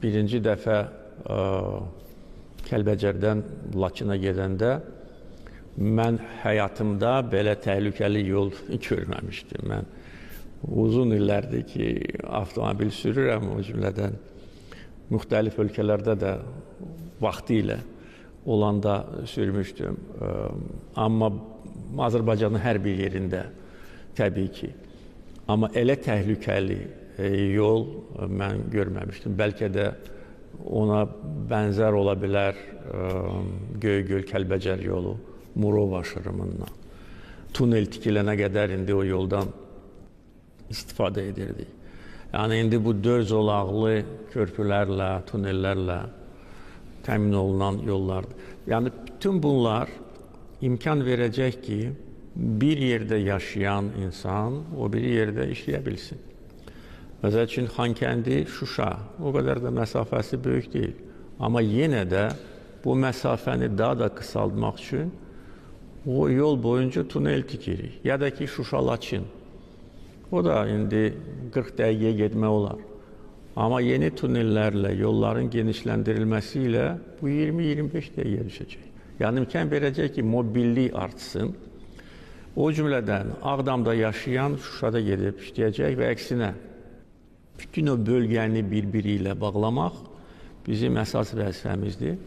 birinci dəfə Kəlbəcərdən Laçına gedəndə mən həyatımda belə təhlükəli yol görməmişdim. Mən uzun illərdir ki, avtomobil sürürəm, o cümlədən müxtəlif ölkələrdə də vaxtilə olanda sürmüşdüm. Amma Azərbaycanın hər bir yerində təbii ki. Amma elə təhlükəli yol mən görməmişdim. Bəlkə də ona bənzər ola bilər Göygöl Kəlbəcər yolu Murov aşırımından. Tunel tikilənə qədər indi o yoldan istifadə edirdik. Yəni indi bu dörd zolaqlı körpülərlə, tunellərlə təmin olunan yollardır. Yəni bütün bunlar imkan verəcək ki, bir yerdə yaşayan insan o biri yerdə işləyə bilsin. Məsəl üçün Xankəndi, Şuşa, o qədər də məsafəsi böyük deyil. Amma yenə də bu məsafəni daha da qısaltmaq üçün o yol boyunca tunel tikirik. Ya da ki, Şuşa-Laçın. O da indi 40 dəqiqəyə getmək olar. Amma yeni tunellərlə, yolların genişləndirilməsi ilə bu 20-25 dəqiqəyə düşəcək. Yəni imkan verəcək ki, mobillik artsın. O cümlədən Ağdamda yaşayan Şuşada gedib işləyəcək və əksinə bütün o bölgəni bir-biri ilə bağlamaq bizim əsas vəzifəmizdir.